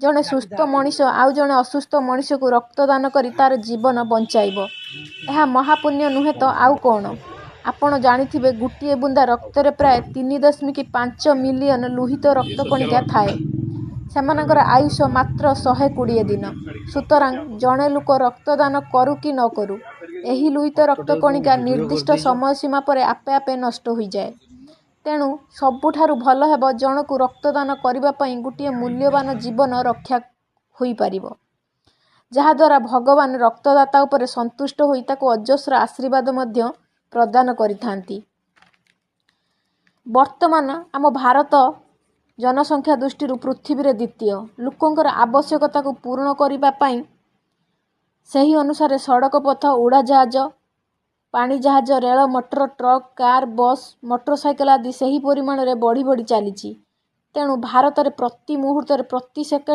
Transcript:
ଜଣେ ସୁସ୍ଥ ମଣିଷ ଆଉ ଜଣେ ଅସୁସ୍ଥ ମଣିଷକୁ ରକ୍ତଦାନ କରି ତା'ର ଜୀବନ ବଞ୍ଚାଇବ, ଏହା ମହାପୁଣ୍ୟ ନୁହେଁ ତ ଆଉ କ'ଣ? ଆପଣ ଜାଣିଥିବେ ଗୋଟିଏ ବୁନ୍ଦା ରକ୍ତରେ ପ୍ରାୟ 3.5 ମିଲିୟନ ଲୋହିତ ରକ୍ତକଣିକା ଥାଏ। ସେମାନଙ୍କର ଆୟୁଷ ମାତ୍ର 120 ଦିନ। ସୁତରାଂ ଜଣେ ଲୋକ ରକ୍ତଦାନ କରୁ କି ନ କରୁ, ଏହି ଲୋହିତ ରକ୍ତକଣିକା ନିର୍ଦ୍ଦିଷ୍ଟ ସମୟସୀମା ପରେ ଆପେ ଆପେ ନଷ୍ଟ ହୋଇଯାଏ। ତେଣୁ ସବୁଠାରୁ ଭଲ ହେବ ଜଣକୁ ରକ୍ତଦାନ କରିବା ପାଇଁ ଗୋଟିଏ ମୂଲ୍ୟବାନ ଜୀବନ ରକ୍ଷା ହୋଇପାରିବ। ଯାହାଦ୍ୱାରା ଭଗବାନ ରକ୍ତଦାତା ଉପରେ ସନ୍ତୁଷ୍ଟ ହୋଇ ତାକୁ ଅଜସ୍ର ଆଶୀର୍ବାଦ ମଧ୍ୟ ପ୍ରଦାନ କରିଥାନ୍ତି। ବର୍ତ୍ତମାନ ଆମ ଭାରତ ଜନସଂଖ୍ୟା ଦୃଷ୍ଟିରୁ ପୃଥିବୀରେ ଦ୍ୱିତୀୟ। ଲୋକଙ୍କର ଆବଶ୍ୟକତାକୁ ପୂରଣ କରିବା ପାଇଁ ସେହି ଅନୁସାରେ ସଡ଼କ ପଥ, ଉଡ଼ାଜାହାଜ, ପାଣିଜାହାଜ, ରେଳ, ମଟର, ଟ୍ରକ୍, କାର୍, ବସ୍, ମୋଟରସାଇକେଲ ଆଦି ସେହି ପରିମାଣରେ ବଢ଼ି ବଢ଼ି ଚାଲିଛି। ତେଣୁ ଭାରତରେ ପ୍ରତି ମୁହୂର୍ତ୍ତରେ ପ୍ରତି ସେକେଣ୍ଡ